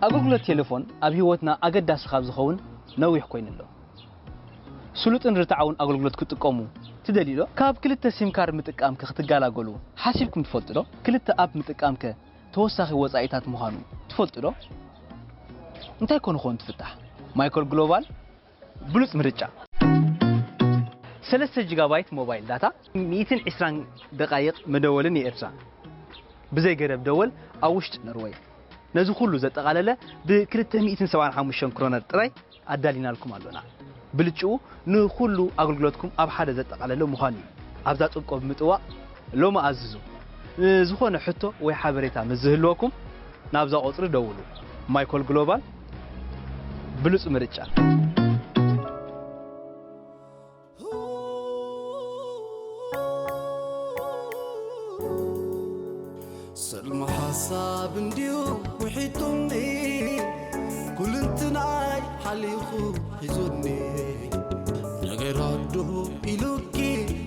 ኣገልግሎት ቴሌፎን ኣብ ህይወትና ኣገዳሲ ካብ ዝኸውን ነዊሕ ኮይኑ ኣሎ። ስሉጥን ርትዓውን ኣገልግሎት ክትጥቀሙ ትደልዩ ዶ? ካብ ክልተ ሲም ካርድ ምጥቃምከ ክትገላገሉ ሓሲብኩም ትፈልጡ ዶ? ክልተ ኣፕ ምጥቃምከ ተወሳኺ ወጻኢታት ምዃኑ ትፈልጡ ዶ? እንታይ ኮን ኾን ትፍታሕ? ማይኮል ግሎባል ብሉጽ ምርጫ። ሰለስተ ጂጋባይት ሞባይል ዳታ፣ ሚእትን ዕስራን ደቃይቕ መደወልን የኤርትራ። ብዘይ ገደብ ደወል ኣብ ውሽጢ ኖርወይ። ነዚ ኩሉ ዘጠቓለለ ብ ክልተ ሚእትን ሰብዓን ሓሙሽተን ክሮነር ጥራይ ኣዳሊናልኩም ኣሎና። ብልጭኡ ንኹሉ ኣገልግሎትኩም ኣብ ሓደ ዘጠቓለለ ምዃኑ እዩ። ኣብዛ ጥብቆ ብምጥዋቕ ሎሚ ኣዝዙ። ንዝኾነ ሕቶ ወይ ሓበሬታ ምስ ዝህልወኩም ናብዛ ቁጽሪ ደውሉ። ማይኮል ግሎባል ብሉጽ ምርጫ። ሰልሚ ሓሳብ እንድዩ ውሒጡኒ ኩልንትናይ ሓሊኹ ሒዙኒ ነገራት ዶ ኢሉኪ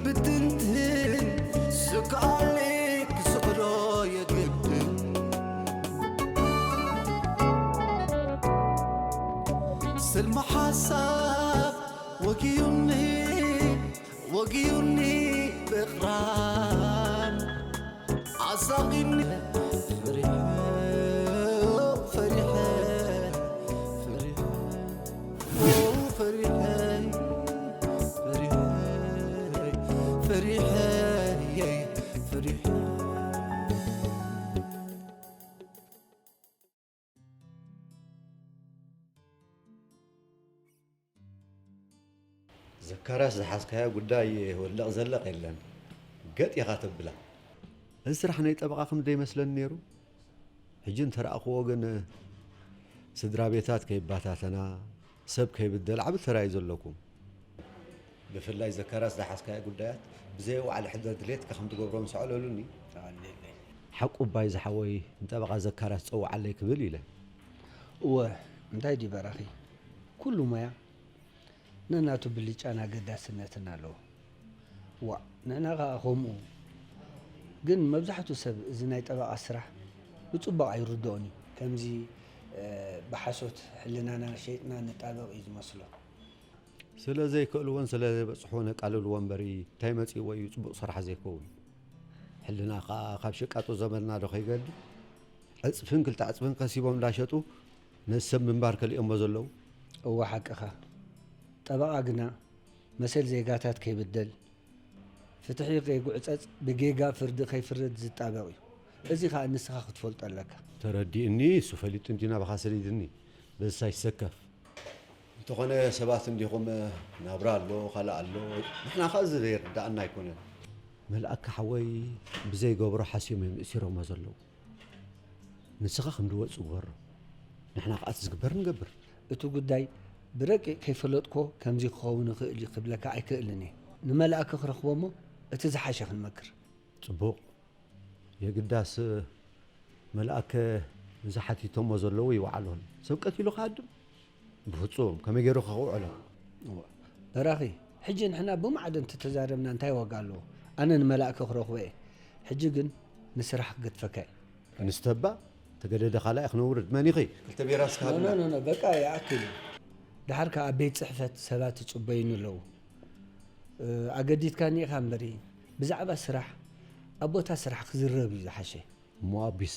ብትንትን ስክኣሊ ክስዕሮ የግድን ሰልሚ ሓሳብ ወጊዩኒ ወጊዩኒ ብቕራን ኣዛቒኒ ፈሪሐ ፈሪሐ ፈሪሐ ፈሪሐ ፈሪሐ ፈሪሐ ዘካርያስ ዝሓዝካዮ ጉዳይ ወለቕ ዘለቕ የለን፣ ገጥ ኢኻ ተብላ። እዚ ስራሕ ናይ ጠበቓ ከም ዘይመስለኒ ነይሩ። ሕጂ እንተረኣኽዎ ግን ስድራ ቤታት ከይባታተና፣ ሰብ ከይብደል ዓቢ ተራ እዩ ዘለኩም። ብፍላይ ዘካርያስ ዝሓዝካዮ ጉዳያት ብዘይ ዋዕለ ሕደር ድሌትካ ከም ትገብሮ ምስ ኣዕለሉኒ፣ ሓቁ እባይ ዝሓወይ ንጠበቓ ዘካርያስ ጸውዓለይ ክብል ኢለ። እወ እንታይ ድዩ በራኺ፣ ኩሉ ሞያ ነናቱ ብልጫን ኣገዳስነትን ኣለዎ። ዋእ ንሕና ከኣ ከምኡ። ግን መብዛሕትኡ ሰብ እዚ ናይ ጠበቓ ስራሕ ብጽቡቕ ኣይርድኦን እዩ። ከምዚ ብሓሶት ሕልናና ሸይጥና ንጣበቕ እዩ ዝመስሎ። ስለ ዘይክእልዎን ስለ ዘይበጽሕዎ ነቃልልዎ እምበሪ እንታይ መጺእዎ እዩ ጽቡቕ ስራሕ ዘይከውን? ሕልና ከኣ ካብ ሸቃጦ ዘመድና ዶ ከይገድል? ዕጽፍን ክልተ ዕጽፍን ከሲቦም እንዳሸጡ ነዚ ሰብ ምንባር ከሊኦሞ ዘለዉ። እወ ሓቅኻ። ጠበቓ ግና መሰል ዜጋታት ከይብደል፣ ፍትሒ ከይጉዕጸጽ፣ ብጌጋ ፍርዲ ከይፍረድ ዝጣበቕ እዩ። እዚ ከኣ ንስኻ ክትፈልጦ ኣለካ። ተረዲእኒ፣ እሱ ፈሊጡ እንዲዩ ናባኻ ሰዲድኒ። በዚ ሳይሰከፍ። እንተኾነ ሰባት እንዲኹም ናብራ ኣሎ፣ ካልእ ኣሎ። ንሕና ከኣ እዚ ዘይርድኣና ኣይኮነን። መልኣከ ሓወይ ብዘይገብሮ ሓስዮም እዮም እሲሮሞ ዘለዉ። ንስኻ ከም ድወጽእ ግበሮ። ንሕና ከኣ እቲ ዝግበር ንገብር። እቲ ጉዳይ ብረቂቕ ከይፈለጥክዎ ከምዚ ክኸውን ይኽእል እዩ ክብለካ ኣይክእልን እየ። ንመልኣከ ክረኽቦ እሞ እቲ ዝሓሸ ክንመክር። ጽቡቕ። የግዳስ መልኣከ ንዝሓቲቶሞ ዘለዉ ይውዓሎን። ሰብ ቀቲሉ ክሃድም? ብፍጹም። ከመይ ገይሩ ከ ክውዕሎ? በራኺ፣ ሕጂ ንሕና ብማዕዶ እንተተዛረብና እንታይ ዋጋ ኣለዎ? ኣነ ንመላእከ ክረኽቦ እየ። ሕጂ ግን ንስራሕ ክገድፈካ እየ። ኣንስተባ፣ ተገደደ ካልኣይ ክነውርድ። መን ኢኺ? ክልተ ቢራ እስከ ሃብና። ኖ፣ ኖ፣ ኖ፣ በቃ ይኣክል እዩ። ደሓር ከኣ ኣብ ቤት ጽሕፈት ሰባት ይጽበዩኒ ኣለዉ። ኣገዲድካኒ ኢኻ እምበሪ፣ ብዛዕባ ስራሕ ኣብ ቦታ ስራሕ ክዝረብ እዩ ዝሓሸ። እሞ ኣቢሰ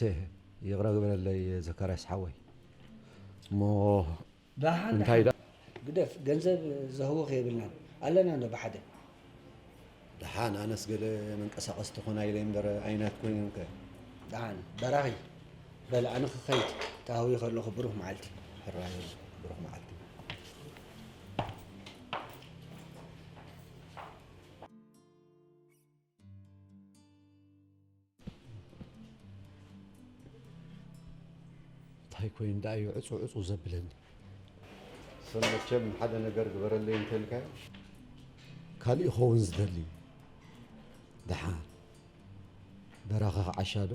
ይቕረ ግበረለይ ዘካርያስ ሓወይ። እሞ ደሓን እንታይ ደሓን። ግደፍ፣ ገንዘብ ዘህቦ ከየብልናን ኣለና እንዶ ብሓደ። ደሓን ኣነስ ገለ መንቀሳቐሲ ትኾና ኢለ እምበር ኣይናት ኮይነን ከ። ደሓን በራኺ በል ኣነ ክኸይድ ተሃውየ ከለኹ ብሩህ መዓልቲ። ሕራይ ብሩኽ መዓልቲ። እንታይ ኮይኑ ደኣ እዩ ዕጹ ዕጹ ዘብለኒ? ሰብ መቸም ሓደ ነገር ግበረለይ እንተልካዮ ካልእ ይኸውን ዝደሊ። ደሓን በራኺ ክዓሻ ዶ?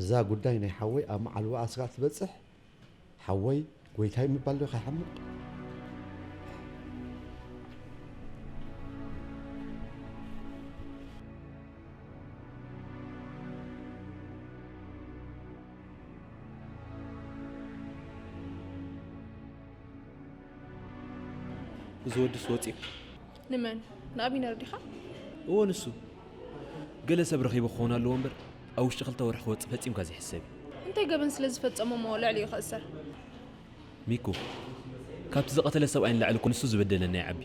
እዛ ጉዳይ ናይ ሓወይ ኣብ መዓልቦኣ ስጋዕ ትበጽሕ። ሓወይ ጎይታይ ምባል ዶ ከይሓምቕ? እዚ ወድስ ወፂኡ። ንመን? ንኣቢነር ዲኻ? እዎ፣ ንሱ። ገለ ሰብ ረኺቡ ክኸውን ኣለዎ እምበር፣ ኣብ ውሽጢ ክልተ ወርሒ ክወፅእ ፈፂምካ ዘይሕሰብ እዩ። እንታይ ገበን ስለ ዝፈጸመ እሞ ልዕሊኡ ክእሰር? ሚኩ፣ ካብቲ ዝቐተለ ሰብኣይ ንላዕሊ እኮ ንሱ ዝበደለና ይዓቢ።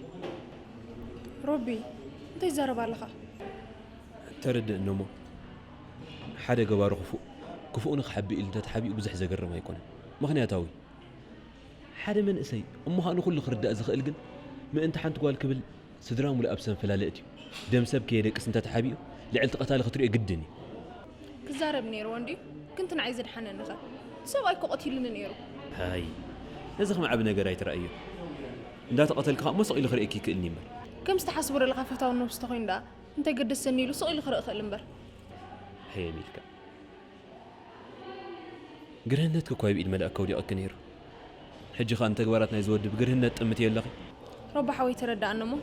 ሮቢ፣ እንታይ ትዛረብ ኣለኻ? ተረድእኒ እሞ፣ ሓደ ገባሪ ክፉእ ክፉእ ንክሓቢ ኢሉ እንተተሓቢኡ ብዙሕ ዘገርም ኣይኮነን። ምኽንያታዊ ሓደ መንእሰይ እሞ ኸኣ ንኹሉ ክርዳእ ዝኽእል ግን ምእንቲ ሓንቲ ጓል ክብል ስድራ ሙሉእ ኣብ ሰንፈላልእ ድዩ ደም ሰብ ከየደቅስ እንተተሓቢኡ ልዕልቲ ቀታሊ ክትሪኦ ግድን እዩ። ክዛረብ ነይርዎ እንድዩ፣ ግን እቲ ንዓይ ዘድሓነኒ ኸ? እቲ ሰብኣይ እኮ ቀቲሉኒ ነይሩ። ሃይ፣ ነዚ ከም ዓቢ ነገር ኣይትረኣዮ። እንዳተቐተልካ ኸኣ እሞ ስቕ ኢሉ ክርእየኪ ይክእልኒ እምበር። ከምዚ ትሓስቦ ዘለኻ ፈታዊ ነብሱ ተኾይኑ ደኣ እንታይ ገደሰኒ ኢሉ ስቕ ኢሉ ክርኢ ይኽእል እምበር። ሃየ ሚልካ። ግርህነትኪ እኳ ኣብ ኢድ መላእክ ከውዲቐኪ ነይሩ። ሕጂ ኸኣ ንተግባራት ናይዚ ወዲ ብግርህነት ጥምትዮ ኣለኺ። ሮባ ሓወይ ተረድኣኒ እሞ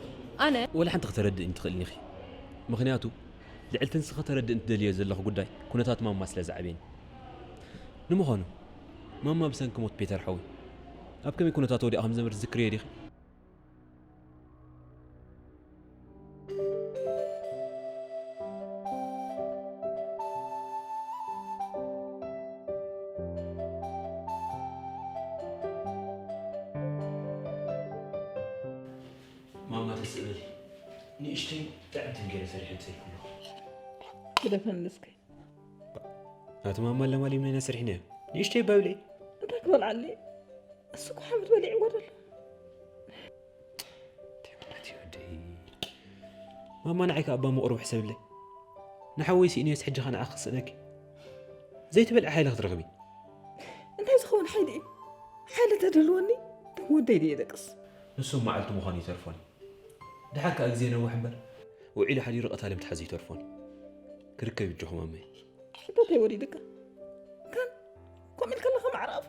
ኣነ ወላ ሓንቲ ክተረድእኒ ትኽእልኒ ኢኺ። ምኽንያቱ ልዕልቲ ንስኺ ተረድእኒ ትደልዮ ዘለኺ ጉዳይ ኩነታት ማማ ስለ ዘዕብየኒ። ንምዃኑ ማማ ብሰንኪ ሞት ፔተር ሓወይ ኣብ ከመይ ኩነታት ወዲቓ ከም ዝነበረት ትዝክርዮ ዲኺ? ማማ ተስእበሊ ንእሽተይ ጥዕምትን ገለ ሰሪሐ ምሰልኩ ኣለኹ። ግደፈኒ እስከ። ኣቲ ማማ ኣለማሊምና ኢና ሰሪሕናዮ። ንእሽተይ ባብለይ። እንታይ ክበልዓለይ? እሱ እኮ ሓመድ በሊዕዎ ዘሎ። እንታይ ማለት እዩ ወደይ? ማማ ንዓይ ከኣ እባ መቕርቡ ሕሰብለይ። ንሓወይ ስኢነዮስ ሕጂ ኸኣ ንዓኺ ክስእነኪ። ዘይትበልዒ ሓይሊ ክትረኽቢ። እንታይ ዝኸውን ሓይሊ እዩ? ሓይሊ ተደልወኒ ደም ወደይ ድየ ደቅስ። ንሱ መዓልቱ ምዃኑ ይተርፎን እዩ። ድሓር ከኣ ግዜ ነውሕ እምበር ውዒሉ ሓዲሩ ቀታሊ ምትሓዙ ይተርፎን እዩ። ክርከብ ይብጀኹም ኣመይ። እንታይ ወሪድካ? ካን ኮሚል ከለኻ ማዕራፉ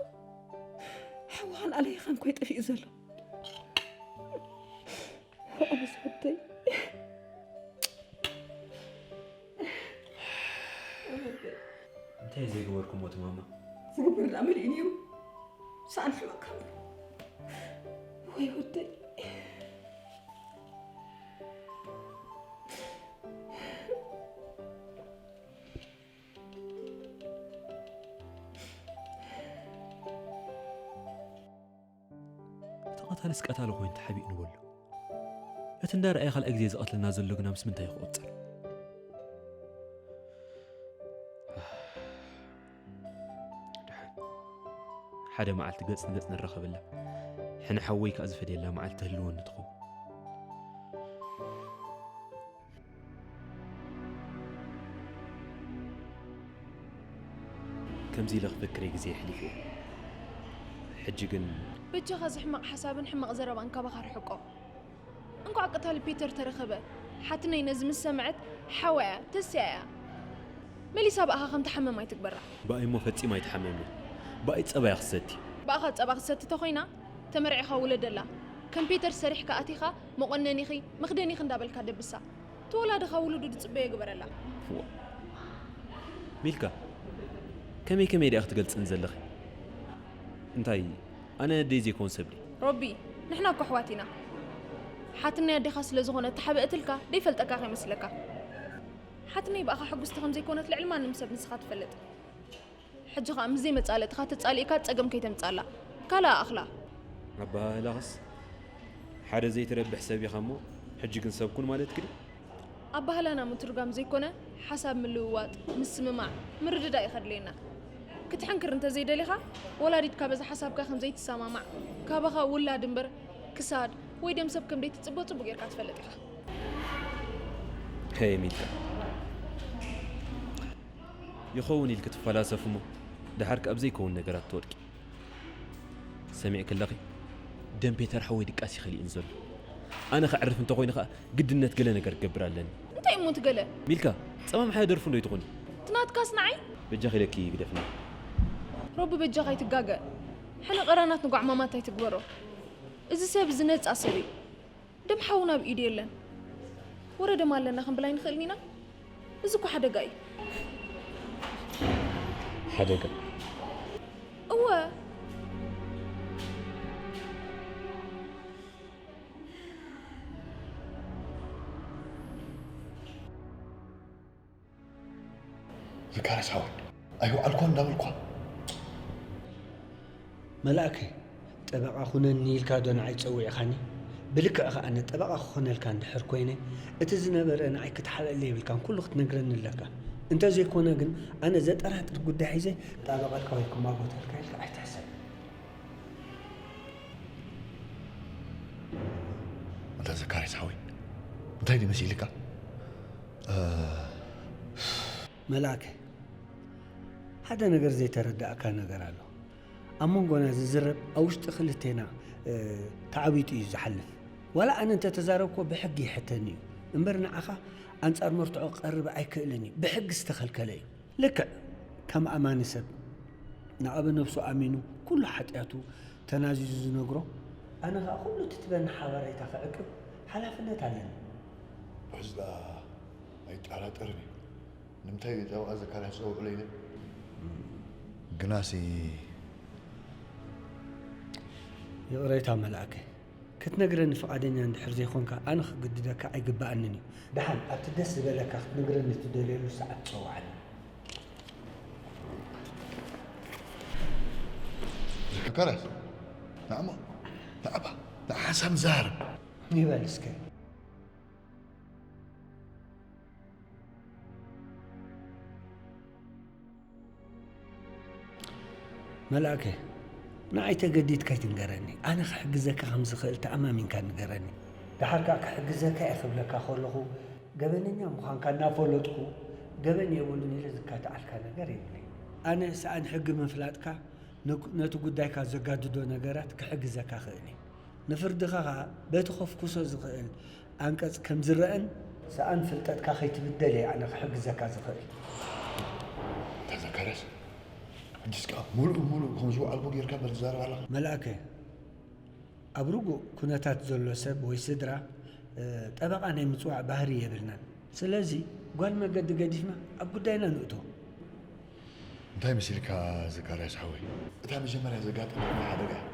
ሓዋኻን ኣለይኻን ኮይ ጠፊኡ ዘሎ። ኣበስ ወደይ እንታይ ዘይገበርኩሞ እቲ ማማ? ዝግበር ደኣ መሊኡ ነይሩ። ሰኣን ሕመካ ወይ ወደይ። እቲ ቀታልስ ቀታሊ ኮይኑ ተሓቢኡ ንበሎ። እቲ እንዳረኣየ ካልኣይ ግዜ ዝቐትለና ዘሎ ግና ምስ ምንታይ ክቑጸር? ደሓን ሓደ መዓልቲ ገጽ ንገጽ ንራኸበላ። ሕነ ሓወይ ከኣ ዝፈድየላ መዓልቲ ትህልወኒ ትኸውን። ከምዚ ኢለ ክፍክር ግዜ የሕሊፈ። ሕጂ ግን በጃኻ እዚ ሕማቕ ሓሳብን ሕማቕ ዘረባን ካባኻ ርሕቆ። እንኳዕ ቀታሊ ፒተር ተረኸበ። ሓትነይ ነዚ ምስ ሰምዐት ሓወያ ተስያ እያ። መሊሳ ብኣኻ ከም ትሓምም ኣይትግበራ። ብኣይ እሞ ፈጺማ ኣይትሓምምን። ብኣይ ጸባያ ክትሰቲ። ብኣኻ ጸባ ክትሰቲ ተኾይና ተመርዒኻ ውለደላ። ከም ፒተር ሰሪሕካ ኣቲኻ መቖነኒኺ መኽደኒኺ እንዳበልካ ደብሳ። ተወላድኻ ውሉዱ ድጽበዮ ግበረላ። ዋ። ሚልካ፣ ከመይ ከመይ ዲኣ ክትገልጽን ዘለኺ? እንታይ ኣነ ኣደይ ዘይኮን ሰብ ድየ? ሮቢ፣ ንሕና እኮ ኣሕዋት ኢና። ሓትነይ ኣዴኻ ስለ ዝኾነት ተሓበአትልካ ደይፈልጠካ ከይመስለካ። ሓትነይ ብኣኻ ሕጉስቲ ከም ዘይኮነት ልዕሊ ማንም ሰብ ንስኻ ትፈልጥ። ሕጂ ኸኣ ምስ ዘይመጻለጥኻ ተጻሊእካ ጸገም ከይተምጻላ ካልኣ ኣኽላ። ኣባህላኽስ ሓደ ዘይትረብሕ ሰብ ኢኻ እሞ ሕጂ ግን ሰብ ኩን ማለትኪ ድዩ? ኣባህላና ምትርጓም ዘይኮነ ሓሳብ ምልውዋጥ፣ ምስምማዕ፣ ምርድዳእ እዩ ከድልየና። ክትሕንክር እንተዘይደሊኻ ወላዲትካ በዚ ሓሳብካ ከም ዘይትሰማማዕ ካባኻ ውላድ እምበር ክሳድ ወይ ደም ሰብ ከም ዘይትጽበ ጽቡቕ ጌርካ ትፈልጥ ኢኻ። ከየሚልካ ይኸውን ኢልኪ ትፈላሰፊ እሞ ድሓር ከኣ ኣብ ዘይከውን ነገራት ትወድቂ። ሰሚዕኪ ኣለኺ? ደም ፔተር ሓወይ ድቃስ ይኸሊእን ዘሎ። ኣነ ከዕርፍ እንተኾይኑ ከኣ ግድነት ገለ ነገር ክገብር ኣለኒ። እንታይ እሞ እቲ ገለ? ሚልካ፣ ጸማም ሓየ ደርፉ እንዶ ኣይትኾኒ? እቲ ናትካስ ንዓይ? በጃኺ ኢለኪ ግደፍኒ። ሮቢ በጃኻ ኣይትጋገ። ሕነ ቀራናት ንጓዕማማት ኣይትግበሮ። እዚ ሰብ እዚ ነጻ ሰብ እዩ። ደም ሓውና ኣብ ኢዱ የለን። ወረ ደም ኣለና ክንብል ኣይንኽእልን ኢና። እዚ እኮ ሓደጋ እዩ። ሓደጋ? እወ። ዘካርያስ ሓወይ፣ ኣይወዓልኳን እንዳበልኳ። መልኣከ፣ ጠበቓ ኩነኒ ኢልካ ዶ ንዓይ ጸዊዕኻኒ? ብልክዕ ከኣ ኣነ ጠበቓ ክኾነልካ እንድሕር ኮይነ፣ እቲ ዝነበረ ንዓይ ክትሓልኣለይ የብልካን፣ ኩሉ ክትነግረኒ ኣለካ። እንተዘይኮነ ግን ኣነ ዘጠራጥር ጉዳይ ሒዘ ክጣበቐልካ ወይ ክማጎተልካ ኢልካ ኣይትሕሰብ። ኣንታ ዘካርያስ ሓወይ፣ እንታይ ድዩ መሲልካ? መልኣከ፣ ሓደ ነገር ዘይተረዳእካ ነገር ኣሎ። ኣብ መንጎና ዝዝረብ ኣብ ውሽጢ ክልቴና ተዓዊጡ እዩ ዝሓልፍ። ዋላ ኣነ እንተተዛረብኮ ብሕጊ ይሕተኒ እዩ እምበር ንዓኻ ኣንጻር መርትዖ ክቐርብ ኣይክእልን እዩ፣ ብሕጊ ዝተኸልከለ እዩ። ልክዕ ከም ኣማኒ ሰብ ንኣበ ነብሱ ኣሚኑ ኩሉ ሓጢኣቱ ተናዚዙ ዝነግሮ፣ ኣነ ኸኣ ኩሉ እቲ ትበኒ ሓበሬታ ክዕቅብ ሓላፍነት ኣለኒ። ሕዚ ደኣ ኣይጠራጠርን እዩ። ንምንታይ ጠበቓ ዘካርያስ ጸውዕለ ኢለ? ግናሲ ይቕሬታ መልኣከ፣ ክትነግረኒ ፍቓደኛ እንድሕር ዘይኮንካ ኣነ ክግድደካ ኣይግብኣንን እዩ። ደሓን ኣብቲ ደስ ዝበለካ ክትነግረኒ ትደልየሉ ሰዓት ጸውዓኒ። ዘካርያስ፣ ንዓሞ፣ ንዓባ፣ ንሓሳብ ዛረብ። ይበል እስከ። መልኣከ፣ ንዓይ ተገዲድካ ኣይትንገረኒ። ኣነ ክሕግዘካ ከም ዝኽእል ተኣማሚንካ ንገረኒ። ደሓር ከኣ ክሕግዘካ እየ ክብለካ ከለኹ፣ ገበነኛ ምዃንካ እናፈለጥኩ፣ ገበን የብሉን ኢለ ዝካትዓልካ ነገር የብለይ። ኣነ ሰኣን ሕጊ ምፍላጥካ፣ ነቲ ጉዳይካ ዘጋድዶ ነገራት ክሕግዘካ ክእል እየ። ንፍርድኻ ኸኣ በቲ ከፍኩሶ ዝኽእል ኣንቀጽ ከም ዝረኣን ሰኣን ፍልጠትካ ከይትብደል እየ ኣነ ክሕግዘካ ዝኽእል። ተዘከረስ ሕጅስ ከኣ ሙሉእ ሙሉእ ከም ዝወዓልኩ ጌርካ እምበር ትዛረብ ኣለኻ። መልኣከ፣ ኣብ ርጉእ ኩነታት ዘሎ ሰብ ወይ ስድራ ጠበቓ ናይ ምጽዋዕ ባህሪ የብልናን። ስለዚ ጓል መገዲ ገዲፍና ኣብ ጉዳይና ንእቶ። እንታይ መሲልካ ዘካርያስ ሓወይ? እታ መጀመርያ ዘጋጠመኒ ሓደጋ እያ።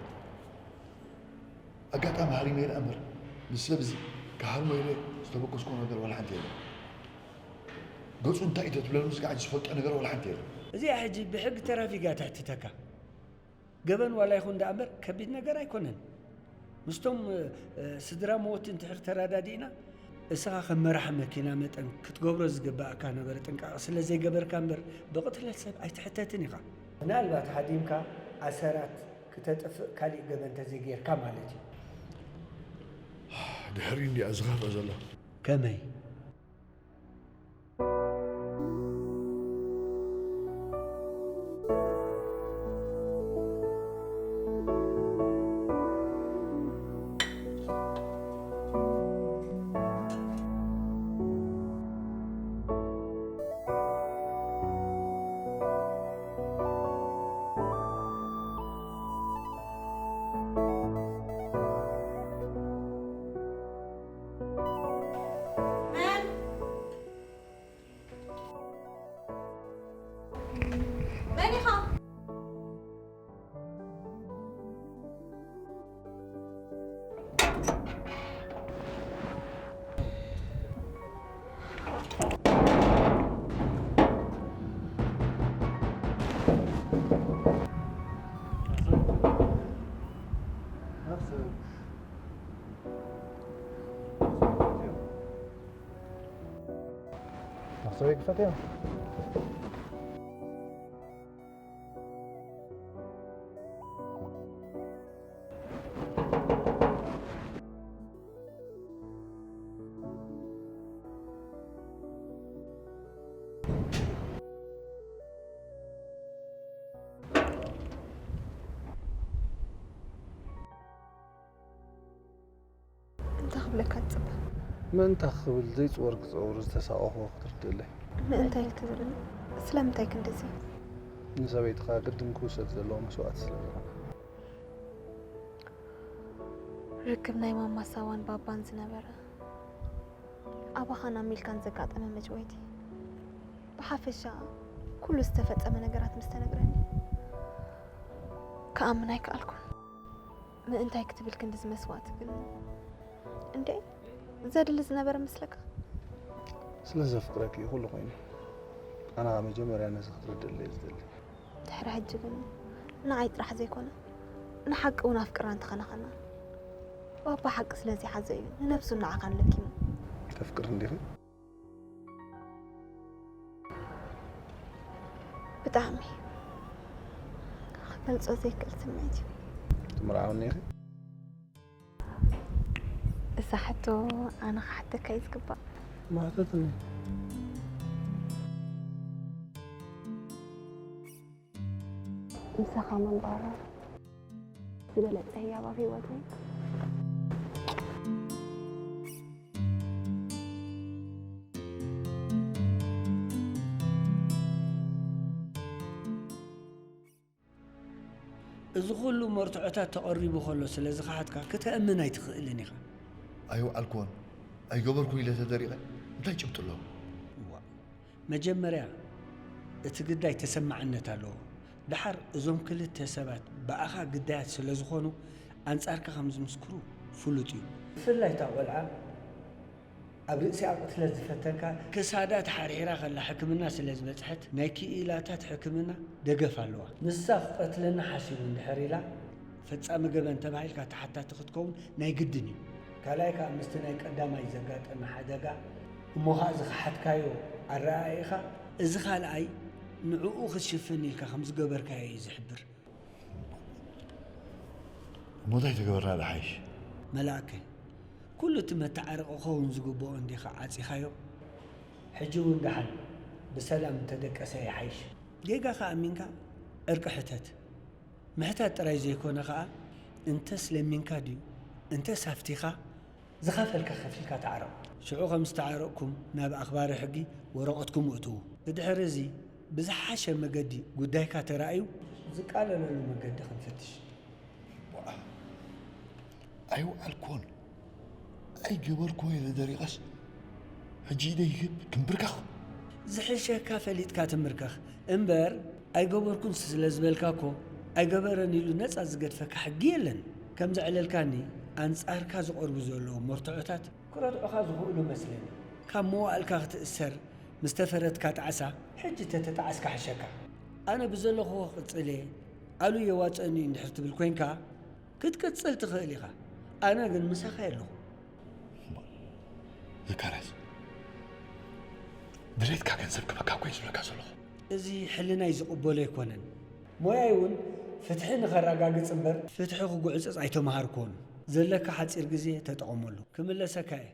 ኣጋጣሚ ሃሪመ ኢለ እምበር ምስ ሰብ እዚ ክሃርሞ ኢለ ዝተበገስኩዎ ነገር ዋላ ሓንቲ የለን። ገጹ እንታይ እዩ ተትብለኒ ስጋዕ ዝፈልጦ ነገር ዋላ ሓንቲ የለን። እዚኣ ሕጂ ብሕጊ ተራፊግ እያ ተሕትተካ። ገበን ዋላ ይኹን ደኣ እምበር ከቢድ ነገር ኣይኮነን። ምስቶም ስድራ መወቲ እንድሕር ተረዳዲእና እስኻ ከም መራሒ መኪና መጠን ክትገብሮ ዝግበኣካ ነበረ ጥንቃቐ ስለ ዘይገበርካ እምበር ብቕትለት ሰብ ኣይትሕተትን ኢኻ። ምናልባት ሃዲምካ ኣሰራት ክተጥፍእ ካሊእ ገበን ተዘይጌርካ ማለት እዩ። ድሕሪ እንዲያ ዝኸፍአ ዘሎ። ከመይ? Mach so wie gefällt dir? እንታይ ክብለካ ትጽበ? ምእንታ ክብል ዘይጽወር ክጸውር ዝተሳቐኹ ክትርድእለይ። ምእንታይ ክትብል? ስለምንታይ ክንድዚ? ንሰበይትኻ ግድን ክውሰድ ዘለዎ መስዋእቲ ስለ ዝኾነ። ርክብ ናይ ማማ ሳዋን ባባን ዝነበረ ኣባኻን ኣሚልካን ዘጋጠመ መጭወይቲ ብሓፈሻ ኩሉ ዝተፈጸመ ነገራት ምስ ተነግረኒ ክኣምን ኣይከኣልኩን። ምእንታይ ክትብል ክንድዚ መስዋእቲ ግን እንዴ ዘድሊ ዝነበረ መስለካ? ስለ ዘፍቅረኪ እዩ ኩሉ ኮይኑ። ኣና መጀመርያ ነዚ ክትርድእለይ ዝደሊ። ድሕሪ ሕጂ ግን ንዓይ ጥራሕ ዘይኮነ ንሓቂ እውን ኣፍቅራ እንተኸነኸና፣ ባባ ሓቂ ስለ ዘይሓዘ እዩ ንነብሱ ንዓኻን ለኪሙ። ተፍቅር እንዲኺ? ብጣዕሚ ክገልጾ ዘይክእል ስምዒት እዩ። ትምርዓውኒ ኢኺ? እዛ ሕቶ ኣነ ክሓተካ እዩ ዝግባእ። ማዕተትኒ። ምሳኻ ምንባር ዝበለጸ ህያብ ኣብ ህይወተይ። እዚ ኩሉ መርትዖታት ተቐሪቡ ከሎ ስለ ዝኸሓድካ ክትኣምን ኣይትኽእልን ኢኻ። ኣይወዓልኩዎን ኣይገበርኩን ኢለ ተደሪቐ እንታይ ጭብጢ ኣለዎ? እዋ፣ መጀመርያ እቲ ግዳይ ተሰማዕነት ኣለዎ። ደሓር እዞም ክልተ ሰባት ብኣኻ ግዳያት ስለ ዝኾኑ ኣንጻርካ ከም ዝምስክሩ ፍሉጥ እዩ። ብፍላይ እታ ቆልዓ ኣብ ርእሲኣ ቅትለት ዝፈተንካ ክሳዳ ተሓርሒራ ከላ ሕክምና ስለ ዝበጽሐት ናይ ክኢላታት ሕክምና ደገፍ ኣለዋ። ንሳ ክቐትለና ሓሲቡ እንድሕር ኢላ ፈጻሚ ገበን ተባሂልካ ተሓታቲ ክትከውን ናይ ግድን እዩ። ካልኣይ ከኣ ምስቲ ናይ ቀዳማይ ዘጋጠመ ሓደጋ እሞ ኸኣ ዝኸሓድካዮ ኣረኣኢኻ እዚ ካልኣይ ንዕኡ ክትሽፍን ኢልካ ከም ዝገበርካዮ እዩ ዝሕብር። እሞ እንታይ ተገበርና ደሓይሽ? መላእከ ኩሉ እቲ መተዓረቒ ክኸውን ዝግብኦ እንዲኻ ዓጺኻዮ? ሕጂ እውን ደሓን ብሰላም እንተደቀሰ ይሓይሽ። ጌጋኻ ኣሚንካ ዕርቂ ሕተት። ምሕታት ጥራይ ዘይኮነ ኸኣ እንተስ ለሚንካ ድዩ እንተስ ሃፍቲኻ ዝኸፈልካ ከፊልካ ተዓረቕ። ሽዑ ከም ዝተዓረቕኩም ናብ ኣኽባሪ ሕጊ ወረቐትኩም እእትዉ። ብድሕሪ እዚ ብዝሓሸ መገዲ ጉዳይካ ተራእዩ ዝቃለለሉ መገዲ ክንፈትሽ። ኣይወዓልኩን ኣይገበርኩን ኢለ ደሪቐስ ሕጂ ኢደይ ክብ ክንብርከኽ። ዝሕሸካ ፈሊጥካ ትምርከኽ እምበር ኣይገበርኩን ስለ ዝበልካ እኮ ኣይገበረን ኢሉ ነጻ ዝገድፈካ ሕጊ የለን። ከም ዘዕለልካኒ ኣንጻርካ ዝቐርቡ ዘለዉ መርትዖታት ክረትዑኻ ዝኽእሉ መስለኒ። ካብ መዋእልካ ክትእሰር ምስ ተፈረድካ ጣዕሳ ሕጂ ተተጣዕስካ ሕሸካ። ኣነ ብዘለኽዎ ክቕጽል እየ ኣሉ የዋጽአኒ እዩ እንድሕር ትብል ኮይንካ ክትቅጽል ትኽእል ኢኻ። ኣነ ግን ምሳኻ የለኹ። ዘካርያስ ድሌትካ ገንዘብ ክበካ እኮ እየ ዝብለካ ዘለኹ። እዚ ሕልናይ ዝቕበሎ ኣይኮነን። ሞያይ እውን ፍትሒ ንኸረጋግጽ እምበር ፍትሒ ክጉዕጽጽ ኣይተምሃርኩዎን። ዘለካ ሓጺር ግዜ ተጠቐመሉ። ክምለሰካ እየ።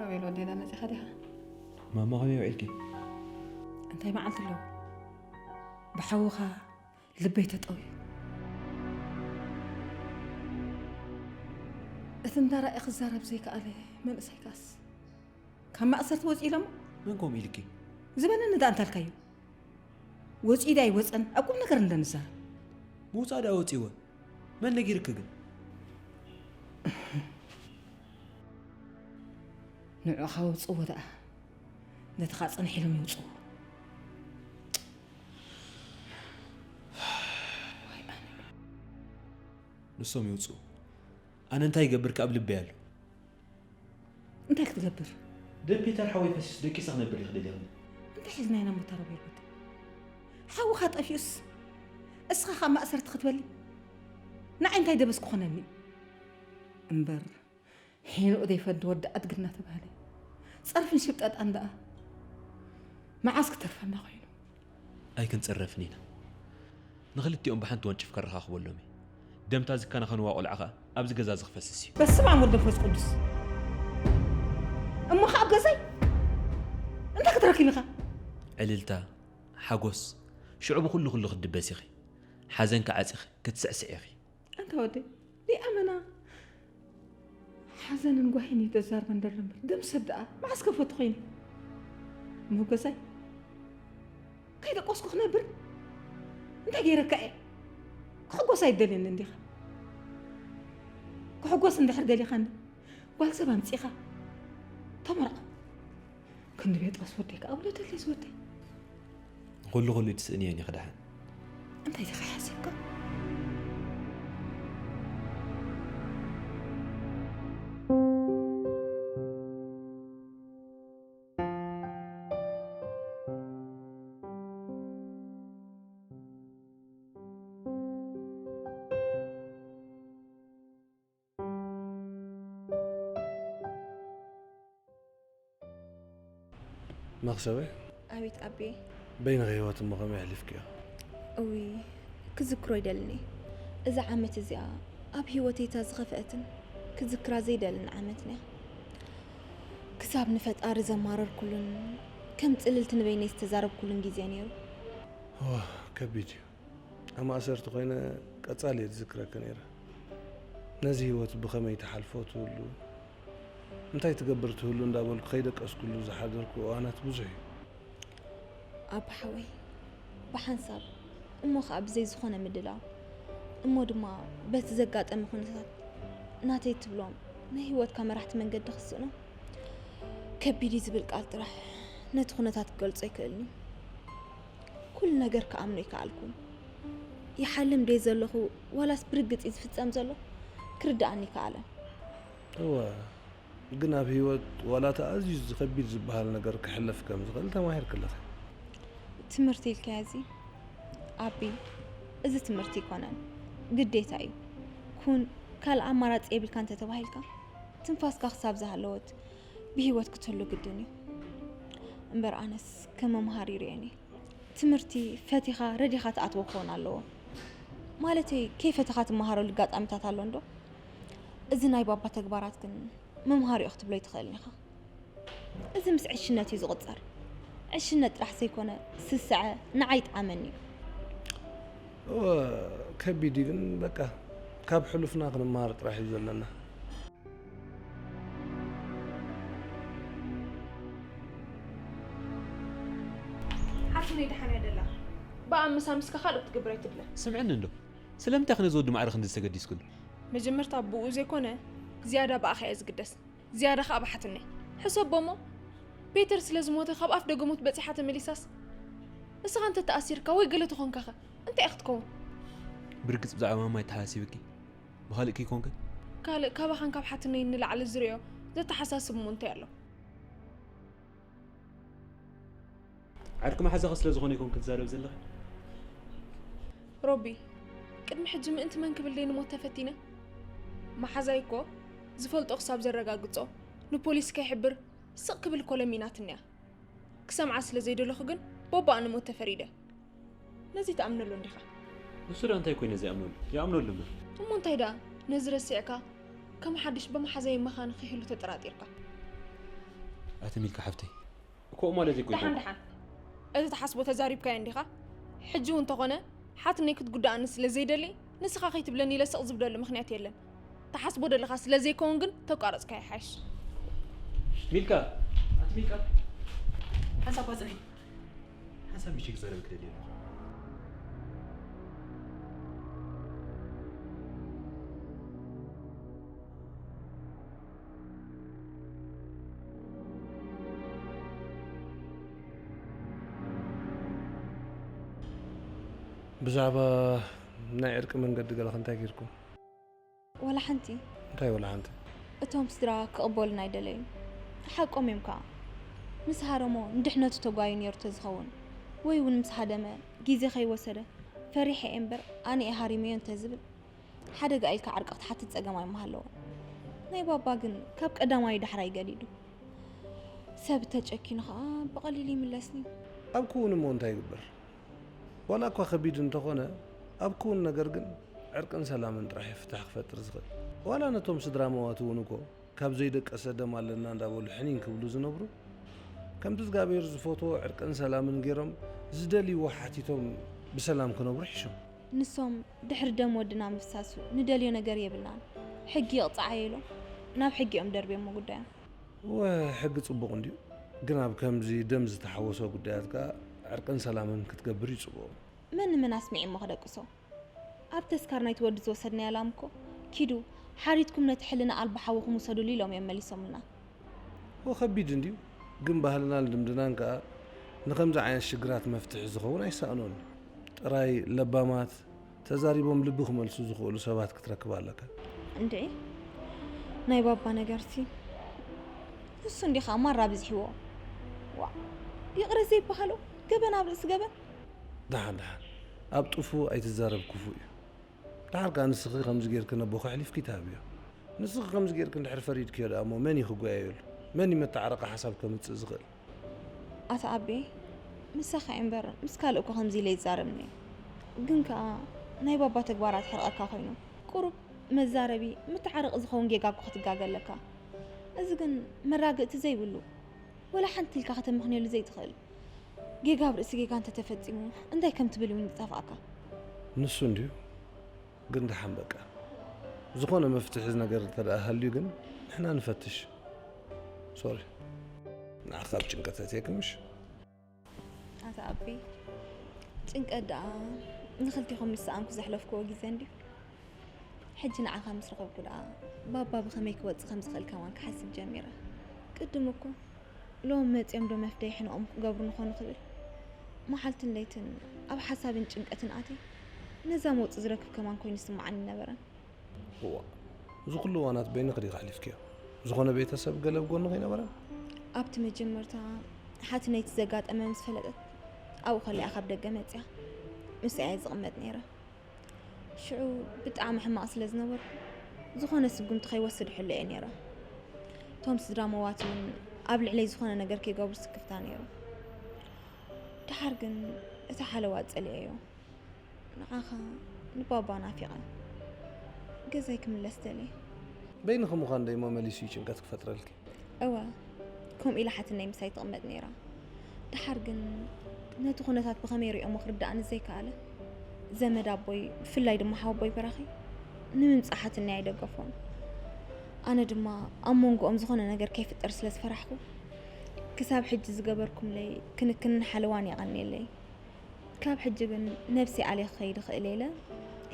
ሮቤል ወዴና መጺኻ ዲኻ? ማማ ከመይ ውዒልኪ? እንታይ መዓልቲ ኣለዎ? ብሓውኻ ልበይ ተጠውዩ። እቲ እንዳረኣየ ክዛረብ ዘይከኣለ መንእሰይ ካስ ካብ ማእሰርቲ ወፂኡ ኢሎሞ? መን ከምኡ ኢልኪ? ዝበነኒ ደኣ እንታልካዮ? ወፂኡ ዳ ኣይወፀን ኣብ ቁም ነገር እንደንዛረብ። ምውፃእ ደኣ ወፂእወ። መን ነጊርኪ ግን? ንዑ ካወፅዎ ደኣ ነቲ ኻፅንሕ ኢሎም ይውፅዎ። ንሶም ይውፅኡ። ኣነ እንታይ ይገብር ከ ኣብ ልበይ ኣሎ። እንታይ ክትገብር? ደም ፒተር ሓወይ ፈሲሱ ደቂሰ ክነብር ይኽእል እየ። እንታይ ሒዝና ኢና ሞታ ሮቤል ወዲ? ሓውኻ ጠፊኡስ እስኻ ካብ ማእሰርቲ ክትበሊ ንዓይ እንታይ ደበስ ክኾነኒ? እምበር ሒንኡ ዘይፈዲ ወዲ ኣድጊ እናተባህለ ጸርፍን ሽብጠጣን ደኣ መዓስ ክተርፈና ኮይኑ? ኣይክንጽረፍን ኢና። ንኽልቲኦም ብሓንቲ ወንጭፍ ከረኻኽበሎም እየ። ደምታ ዝከናኸንዋ ቆልዓ ኸኣ ኣብዚ ገዛ እዚ ክፈስስ እዩ። በስመ ኣብ ወልድ መንፈስ ቅዱስ። እሞ ኸዓ ኣብ ገዛይ እንታይ ክትረክብ ኢኻ? ዕልልታ፣ ሓጎስ፣ ሽዑ ብኹሉ ኩሉ ክትድበስ ኢኺ። ሓዘንኪ ዓጺኺ ክትስዕስዒ ኢኺ። ኣንታ ወደይ፣ ሊኣመና ሓዘንን ጓሂን እዩ ተዛርበን ደሎ እምበር፣ ደም ሰብ ደኣ መዓስ ከፈቱ ኮይነ? እሞ ገዛይ ከይደቆስኩ ክነብር እንታይ ገይረካ እየ? ክሕጎስ ኣይደልየኒ እንዲኻ? ክሕጎስ እንድሕር ደሊኻኒ ጓል ሰብ ኣምጺኻ ተመርዖ። ክንዲ ጴጥሮስ ወደይ ከኣ ውለደለይ ዝወደይ። ንኹሉ ኩሉ ትስእንዮ እኒኺ ደሓን። እንታይ ኢኻ ሓሲብካ? መኽሰበ ኣቤት ኣቤ። በይንኺ ህይወት እሞ ከመይ ኣሕሊፍክዮ? እውይ ክዝክሮ ይደልን እየ። እዛ ዓመት እዚኣ ኣብ ህይወተይ እታ ዝኸፍአትን ክዝክራ ዘይደልን ዓመት እያ። ክሳብ ንፈጣሪ ዘማረርኩሉን ከም ጽልልቲ ንበይነይ ዝተዛረብኩሉን ግዜ ነይሩ። ዋ ከቢድ እዩ። ኣብ ማእሰርቲ ኮይነ ቀጻሊ እየ ዝዝክረኪ ነይረ። ነዚ ህይወት ብኸመይ ትሓልፎ ትህሉ፣ እንታይ ትገብር ትህሉ እንዳበልኩ ከይደቀስኩሉ ዝሓደርኩ እዋናት ብዙሕ እዩ። ኣቦ ሓወይ ብሓንሳብ እሞ ኸኣ ብዘይ ዝኾነ ምድላው እሞ ድማ በቲ ዘጋጠመ ኩነታት ናተይ ትብሎም ናይ ህይወትካ መራሕቲ መንገዲ ክስእኖም ከቢድ እዩ ዝብል ቃል ጥራሕ ነቲ ኩነታት ክገልጾ ኣይክእልን እዩ። ኩሉ ነገር ክኣምኖ ኣይከኣልኩን። ይሓልም ድየ ዘለኹ ዋላስ ብርግጽ እዩ ዝፍጸም ዘሎ ክርድኣኒ ኣይከኣለን። እወ፣ ግን ኣብ ህይወት ዋላ እቲ ኣዝዩ ዝኸቢድ ዝበሃል ነገር ክሕለፍ ከም ዝኽእል ተማሂርኪ ኣለኺ። ትምህርቲ ኢልካዮ እዚ ኣቢ፣ እዚ ትምህርቲ ኣይኮነን፣ ግዴታ እዩ። ኩን ካልእ ኣማራጺ የብልካ እንተተባሂልካ ትንፋስካ ክሳብ ዝሃለወት ብህይወት ክትህሉ ግድን እዩ። እምበር ኣነስ ከም መምሃሪ ይርእየን እየ። ትምህርቲ ፈቲኻ ረዲኻ ትኣትዎ ክኸውን ኣለዎ። ማለተይ ከይፈተኻ ትመሃረሉ ኣጋጣሚታት ኣሎ እንዶ? እዚ ናይ ባባ ተግባራት ግን መምሃሪኡ ክትብሎ ኣይትኽእልን ኢኻ። እዚ ምስ ዕሽነት እዩ ዝቑጸር። ዕሽነት ጥራሕ ዘይኮነ ስስዐ ንዓይ ይጥዓመኒ እዩ። እወ ከቢድ እዩ ግን በቃ ካብ ሕሉፍና ክንመሃር ጥራሕ እዩ ዘለና። ሓትነይ ደሓን እያ ደላ። ብኣምሳ ምስካ ካልእ ክትገብር ኣይትድለ። ስምዕኒ እንዶ ስለምንታይ ክነ ዝወዲ ማዕረ ክንዲ ዝተገዲስክሉ? መጀመርታ ብኡ ዘይኮነ ዝያዳ ብኣኻ እየ ዝግደስ። ዝያዳ ከኣ ብሓትነይ። ሕሰቦ እሞ ፔተር ስለ ዝሞተ ካብ ኣፍ ደገሞት በጺሓ ተመሊሳስ እስኻ እንተ ተኣሲርካ ወይ ገለ ተኾንካኸ እንታይ ክትከውን? ብርግጽ ብዛዕባ ማማ ይተሓሳሲብኪ? ብኻልእ ከይኮንከ? ካልእ ካባኻን ካብ ሓትነይን ንላዕሊ ዝርእዮ ዘተሓሳስብ እሞ እንታይ ኣሎ? ዓርኪ መሓዛኺ ስለ ዝኾነ ይኮን ክትዛረብ ዘለኺ? ሮቢ፣ ቅድሚ ሕጂ ምእንቲ መን ክብል ደይ ንሞት ተፈቲነ? መሓዛይ እኮ ዝፈልጦ ክሳብ ዘረጋግጾ ንፖሊስ ከይሕብር ስቕ ክብል እኮ ለሚናትኒ እያ። ክሰምዓ ስለ ዘይደለኹ ግን ቦባኣ ንሞት ተፈሪደ። ነዚ ትኣምነሉ እንዲኻ? ንሱ ደኣ እንታይ ኮይነ ዘይኣምነሉ? ይኣምነሉ እምበር። እሞ እንታይ ደኣ ነዚ ረሲዕካ ከም ሓድሽ ብመሓዛይ መኻን ክህሉ ተጠራጢርካ? ኣቲ ሚልካ ሓፍተይ፣ እኮ ማለት እኮ ደሓን ደሓን፣ እቲ ትሓስቦ ተዛሪብካዮ እንዲኻ? ሕጂ እውን እንተኾነ ሓትነይ ክትጉዳኣኒ ስለ ዘይደሊ ንስኻ ከይትብለኒ ኢለ ስቕ ዝብለሉ ምኽንያት የለን። ትሓስቦ ደለኻ ስለ ዘይከውን ግን ተቋረጽካ ይሓይሽ። ሚልካ፣ ኣቲ ሚልካ፣ ሓንሳብ ባጽኒ፣ ሓንሳብ ምሽግ ዘረብ ክደሊ ኣለኹ። ብዛዕባ ናይ ዕርቂ መንገዲ ገለኸ እንታይ ጌርኩም? ዋላ ሓንቲ። እንታይ ወላ ሓንቲ? እቶም ስድራ ክቕበሉና ኣይደለዩን። ሓቆም እዮም ከኣ። ምስ ሃረሞ ንድሕነቱ ተጓዩ ነይሩ ተዝኸውን ወይ እውን ምስ ሃደመ ግዜ ከይወሰደ ፈሪሐ እየ እምበር ኣነ እየ ሃሪመዮ እንተዝብል ሓደጋ ኢልካ ዕርቂ ክትሓትት ጸገም ኣይምሃለዎን። ናይ ባባ ግን ካብ ቀዳማዩ ዳሕራይ ገዲዱ። ሰብ ተጨኪኑ ከኣ ብቐሊሉ ይምለስ ድዩ? ኣብ ክውን እሞ እንታይ ይግበር? ዋላ እኳ ከቢድ እንተኾነ ኣብ ክውን ነገር ግን ዕርቅን ሰላምን ጥራሕ እዩ ፍታሕ ክፈጥር ዝኽእል። ዋላ ነቶም ስድራ መዋቲ እውን እኮ ካብ ዘይደቀሰ ደም ኣለና እንዳበሉ ሕኒን ክብሉ ዝነብሩ ከም እግዚኣብሔር ዝፈትዎ ዕርቅን ሰላምን ገይሮም ዝደልይዎ ሓቲቶም ብሰላም ክነብሩ ሒሾም። ንሶም ድሕሪ ደም ወድና ምፍሳሱ ንደልዮ ነገር የብልናን ሕጊ ይቕጻዓዮ ኢሎም ናብ ሕጊ እዮም ደርብዮሞ ጉዳዮም። እወ ሕጊ ጽቡቕ እንድዩ፣ ግን ኣብ ከምዚ ደም ዝተሓወሶ ጉዳያት ከኣ ዕርቅን ሰላምን ክትገብር እዩ ጽቡቕ። መን ንመን ኣስሚዒ እሞ ክደቅሶ? ኣብ ተስካር ናይቲ ወዲ ዝወሰድናዮ ላም እኮ ኪዱ ሓሪድኩም ነቲ ሕልና ኣልቦ ሓውኹም ውሰዱሉ ኢሎም እዮም መሊሶምልና። እወ ከቢድ እንድዩ፣ ግን ባህልናን ልምድናን ከኣ ንኸምዚ ዓይነት ሽግራት መፍትሒ ዝኸውን ኣይሰኣኖን እዩ። ጥራይ ለባማት፣ ተዛሪቦም ልቢ ክመልሱ ዝኽእሉ ሰባት ክትረክብ ኣለካ። እንድዒ ናይ ባባ ነገርሲ ንሱ እንዲ ኸኣ ማራ ኣብዚሕዎ። ዋእ ይቕረ ዘይበሃሎ ገበን ኣብ ርእሲ ገበን። ደሓን ደሓን ኣብ ጥፉእ ኣይትዛረብ ክፉእ እዩ። ደሓር ከኣ ንስኺ ከምዚ ጌርኪ ነቦኺ ኣሕሊፍኪ ትሃብዮ። ንስኺ ከምዚ ጌርኪ እንድሕር ፈሪድክዮ ደኣ እሞ መን እዩ ክጓየየሉ? መን እዩ መተዓረቒ ሓሳብ ከምጽእ ዝኽእል? ኣታ ኣቤ፣ ምሳኻ እየ እምበር ምስ ካልእ እኮ ከምዚ ኢለ ኣይዛረብን እየ። ግን ከኣ ናይ ባባ ተግባራት ሕርቐካ ኮይኑ ቁሩብ መዛረቢ መተዓረቒ ዝኸውን ጌጋ እኮ ክትጋገ ኣለካ። እዚ ግን መራግእቲ ዘይብሉ ወላ ሓንቲ ኢልካ ከተመኽንየሉ ዘይትኽእል ጌጋ ኣብ ርእሲ ጌጋ እንተተፈጺሙ እንታይ ከም ትብል እውን ይጠፍኣካ። ንሱ እንድዩ። ግን ደሓን በቃ ዝኾነ መፍትሒ ነገር እንተ ደኣ ሃልዩ ግን ንሕና ንፈትሽ። ሶሪ ንዓኻ ኣብ ጭንቀት ኣእትየኪ ምሽ? ኣታ ኣቢ ጭንቀት ደኣ ንኽልቲኹም ምስ ሰኣንኩ ዘሕለፍክዎ ግዜ እንድዩ። ሕጂ ንዓኻ ምስ ረኸብኩ ደኣ ባባ ብኸመይ ክወጽእ ከም ዝኽእል ከማን ክሓስብ ጀሚረ። ቅድም እኮ ሎም መጺኦም ዶ መፍደይ ሕነኦም ክገብሩ ንኾኑ ክብል መዓልትን ለይትን ኣብ ሓሳብን ጭንቀትን ኣትየ ነዛ መውጽእ ዝረክብ ከማን ኮይኑ ይስምዓኒ ነበረን። እዋ እዚ ኩሉ እዋናት በይንኺ ዲኺ ኣሕሊፍክዮ? ዝኾነ ቤተሰብ ገለ ኣብ ጎንኺ ኣይነበረን? ኣብቲ መጀመርታ ሓትነይቲ ዘጋጠመ ምስ ፈለጠት ኣብኡ ከሊኣ ካብ ደገ መጺኣ ምስኣ እየ ዝቕመጥ ነይረ። ሽዑ ብጣዕሚ ሕማቕ ስለ ዝነበርኩ ዝኾነ ስጉምቲ ከይወስድ እሕሎ እየ ነይረ። እቶም ስድራ መዋቲ እውን ኣብ ልዕለይ ዝኾነ ነገር ከይገብሩ ስክፍታ ነይሩ። ደሓር ግን እቲ ሓለዋ ጸሊኤዮ። ንዓኻ ንባባ ናፊቐ ገዛይ ክምለስ ደልየ። በይንኺ ምዃን ዶ እሞ መሊሱ እዩ ጭንቀት ክፈጥረልኪ? እወ ከምኡ ኢላ ሓትነይ ምሳይ ትቕመጥ ነይራ። ደሓር ግን ነቲ ኩነታት ብኸመይ ሪኦሞ ክርድኣኒ ዘይከኣለ ዘመድ ኣቦይ ብፍላይ ድማ ሓወቦይ በራኺ ንምምጻእ ሓትነይ ኣይደገፎን። ኣነ ድማ ኣብ መንጎኦም ዝኾነ ነገር ከይፍጠር ስለ ዝፈራሕኩ ክሳብ ሕጂ ዝገበርኩምለይ ክንክንን ሓለዋን የቐንየለይ። ካብ ሕጂ ግን ነብሰይ ኣልየ ክኸይድ እኽእል እየ ኢለ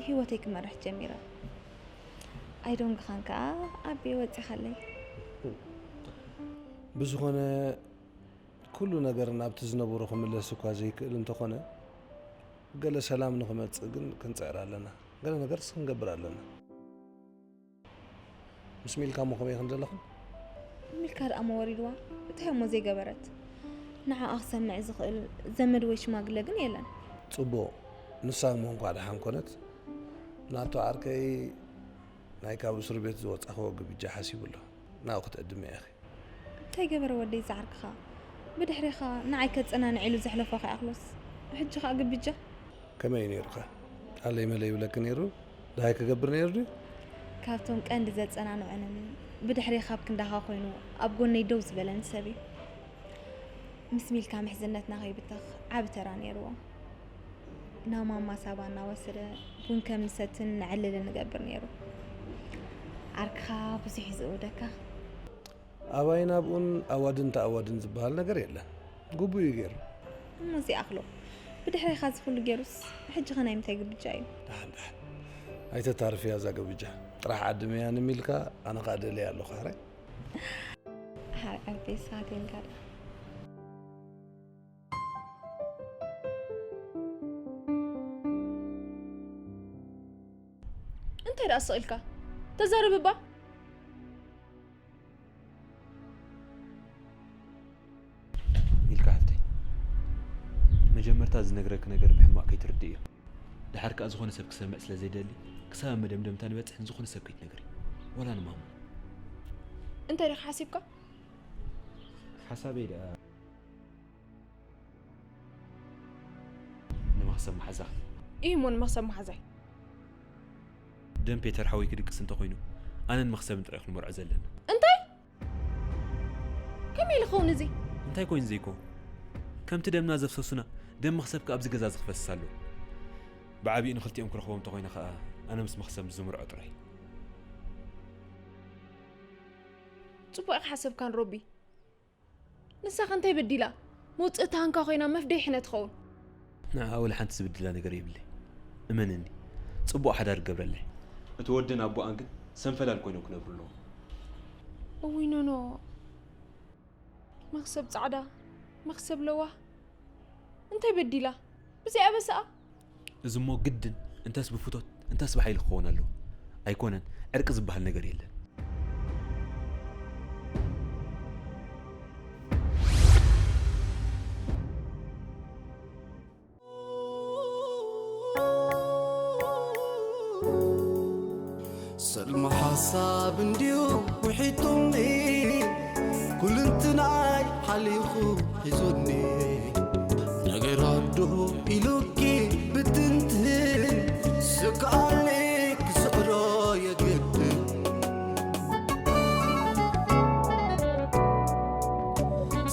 ህይወተይ ክመርሕ ጀሚረ። ኣይደንግኻን ከኣ ኣቤ ወጺኻለይ። ብዝኾነ ኩሉ ነገር ናብቲ ዝነበሮ ክምለስ እኳ ዘይክእል እንተኾነ ገለ ሰላም ንኽመጽእ ግን ክንጽዕር ኣለና። ገለ ነገርስ ክንገብር ኣለና። ምስ ሚልካ እሞ ከመይ ኢኽን ዘለኽን? ሚልካ ደኣ እሞ ወሪድዋ እንታይ እሞ ዘይገበረት? ንዓኣ ክሰምዕ ዝኽእል ዘመድ ወይ ሽማግለ ግን የለን። ጽቡቕ ንሳ እሞ እንኳዕ ደሓን ኮነት። ናቱ ዓርከይ ናይ ካብ እስር ቤት ዝወጻኽዎ ግብጃ ሓሲቡ ኣሎ። ናብኡ ክትዕድሚ ኢኺ። እንታይ ገበረ ወደይ ዝዓርክኻ? ብድሕሪኻ ንዓይ ከጸናንዕ ኢሉ ዘሕለፎ ከይኣኽሎስ፣ ሕጂ ኸኣ ግብጃ? ከመይ እዩ ነይሩኻ? ቃለይ መለይ ይብለኪ ነይሩ? ደሃይ ክገብር ነይሩ ድዩ? ካብቶም ቀንዲ ዘጸናንዑንን ብድሕሪኻ ኣብ ክንዳኻ ኮይኑ ኣብ ጎነይ ደው ዝበለኒ ሰብ እዩ። ምስ ሚልካ ምሕዝነትና ከይብተኽ ዓቢ ተራ ነይርዎ። ናብ ማማ ሳባ እናወሰደ ቡን ከም ንሰትን ነዕልልን ንገብር ነይሩ። ዓርክኻ ብዙሕ እዩ ዝእውደካ። ኣባይን ኣብኡን ኣዋድን ተኣዋድን ዝበሃል ነገር የለን። ግቡእ እዩ ገይሩ። እሞ እዚ ኣኽሎ ብድሕሬኻ እዚ ኩሉ ገይሩስ ሕጂ ኸ ናይ ምንታይ ግብጃ እዩ? ደሓን ደሓን ኣይተታርፍያ እዛ ግብጃ። ጥራሕ ዓድመያ ንሚልካ ኣነ ኸኣ ደልያ ኣለኹ ሕራይ። ሓር ዕቤት ሰዓት ኢልካ ዶ? እንታይ ደኣ ስቕ ኢልካ? ተዛረብ እባ። ኢልካ ሓፍተይ፣ መጀመርታ ዝነግረኪ ነገር ብሕማቕ ከይትርድእዮ። ደሓር ከኣ ዝኾነ ሰብ ክሰምዕ ስለ ዘይደሊ፣ ክሳብ ኣብ መደምደምታ ንበጽሕ ንዝኾነ ሰብ ከይትነግሪ። ዋላ ንማሙ። እንታይ ዲኻ ሓሲብካ? ሓሳበይ ደኣ ንመኽሰብ መሓዛኺ። ኢሂ እሞ ንመኽሰብ መሓዛይ። ደም ፔተር ሓወይ ክድቅስ እንተኾይኑ፣ ኣነን መኽሰብን ጥራይ ክንመርዖ ዘለና። እንታይ? ከመይ ኢሉ ክኸውን እዚ? እንታይ ኮይኑ ዘይኮ? ከምቲ ደምና ዘፍሰሱና፣ ደም መኽሰብ ከኣ ኣብዚ ገዛ እዚ ክፈስስ ኣለዎ። ብዓቢኡ ንኽልቲኦም ክረኽቦም እንተኾይነ ከኣ፣ ኣነ ምስ መኽሰብ ምስ ዝምርዖ ጥራይ። ጽቡቕ ኢኻ ሓሰብካን ሮቢ። ንሳኸ እንታይ በዲላ? መውጽእቲ ሃንካ ኮይና መፍደይ ሕነ ትኸውን። ንዓ ወላ ሓንቲ ዝብድላ ነገር የብለይ። እመንኒ። ጽቡቕ ሓዳር እገብረላ እየ። እቲ ወደን ኣቦኣን ግን ሰንፈላል ኮይኖም ክነብሩ ኣለዎም። እውይ ኖኖ። መኽሰብ ጻዕዳ፣ መኽሰብ ለዋህ። እንታይ በዲላ? ብዚኣ በስኣ። እዚ እሞ ግድን እንተስ ብፍቶት እንተስ ብሓይሊ ክኸውን ኣለዎ። ኣይኮነን፣ ዕርቂ ዝበሃል ነገር የለን። ሰልሚ ሓሳብ እንድዩ ውሒጡኒ፣ ኩልንትናይ ሓሊኹ ሒዙኒ። ነገራት ዶ ኢሉኪ ብትንትን፣ ስክኣለይ ክስዕሮ የግድን።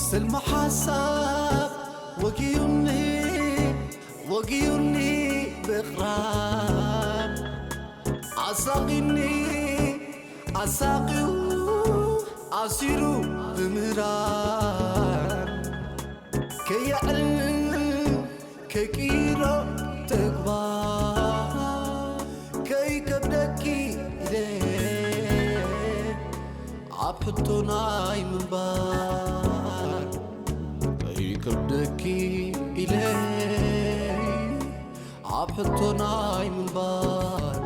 ሰልሚ ሓሳብ ወጊዩኒ፣ ወጊዩኒ ብቕራን፣ ኣሳቒኒ ኣሳቒዩ ኣሲሩ ብምህራን፣ ከየዕልል ከይቅይሮ ተግባር፣ ከይከብደኪ ኢለ ኣብ ሕቶ ናይ ምንባር፣ ከይከብደኪ ኢለ ኣብ ሕቶ ናይ ምንባር።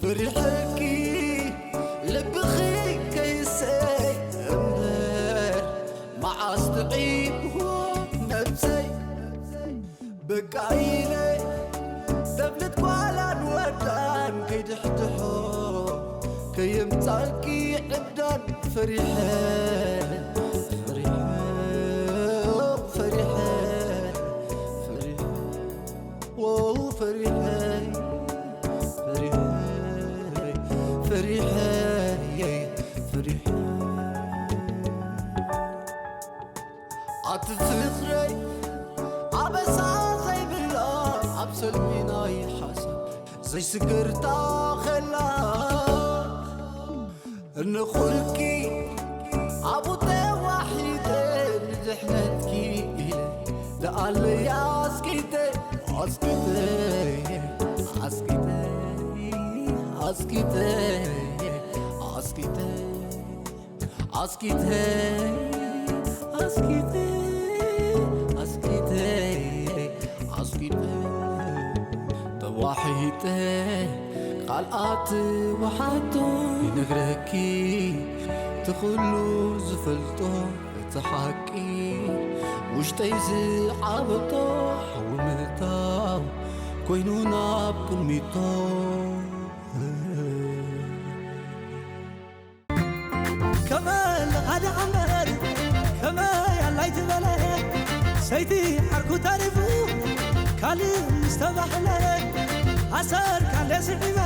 ፈሪሐኪ ልብኺ ከይሰይ እምበር፣ መዓስ ጥዒምዎ ነብሰይ። በቃ ኢለ ተብልት ጓላን ወዳን፣ ከይድሕድሖ ከየምጻልኪ ዕብዳን። ፈሪሐ ፈሪሐ ፈሪሐ ፈሪሐ፣ ዎ ፈሪሐ ፈሪሐ ፈሪሐ ፈሪሐ። ኣቲ ፍቕረይ ኣበሳ ዘይብላ፣ ኣብ ሰልሚ ናይ ሓሳብ ዘይስግርታ ኸላ፣ ንኹልኪ ኣብኡ ተዋሒጠ፣ ንድሕነትኪ ኢለ ደኣለይ ኣስቂጠ፣ ኣስቂጠ ኣስቂጠ ኣስቂጠ ኣስቂጠ ኣስኪተ ኣስኪተ ኣስኪተ ኣስኪተ ተዋሒጠ ቃልኣት ወሓቶ ይነግረኪ ትኹሉ ዝፈልጦ እቲ ሓቂ። ውሽጠይ ዝዓበጦ ሓዊ ምእታው ኮይኑ ናብ ቅድሚቶ። ከመ ለኻዲ ዓመር ከመ ያላይ ትበለ ሰይቲ ዓርኩ ተሪፉ ካልእ ምስተባህለ ኣሰር ካለ ስዒበ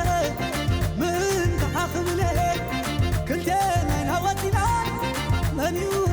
ምን ተሓኽብለ ክልቴና ኢና ወፂና መን እዩ